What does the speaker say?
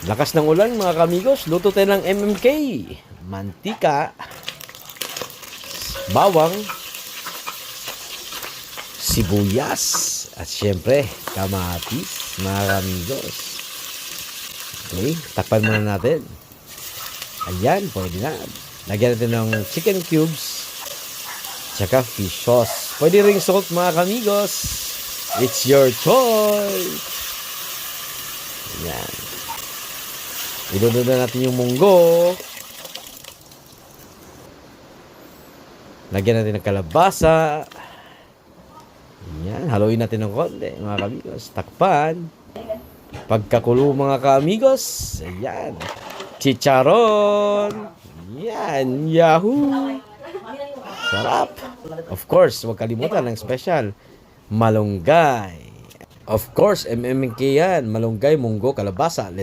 Lakas ng ulan mga kamigos, luto tayo ng MMK. Mantika, bawang, sibuyas, at syempre, kamatis mga kamigos. Okay, takpan muna natin. Ayan, pwede na. Lagyan natin ng chicken cubes, tsaka fish sauce. Pwede ring salt mga kamigos. It's your choice. Ayan. Ilunod na natin yung munggo. Lagyan natin ng kalabasa. Ayan, haluin natin ng konti mga kamigos. Takpan. Pagkakulo mga kamigos. Ayan. Chicharon. Ayan. Yahoo! Sarap. Of course, huwag kalimutan ng special. Malunggay. Of course, MMK yan. Malunggay, munggo, kalabasa.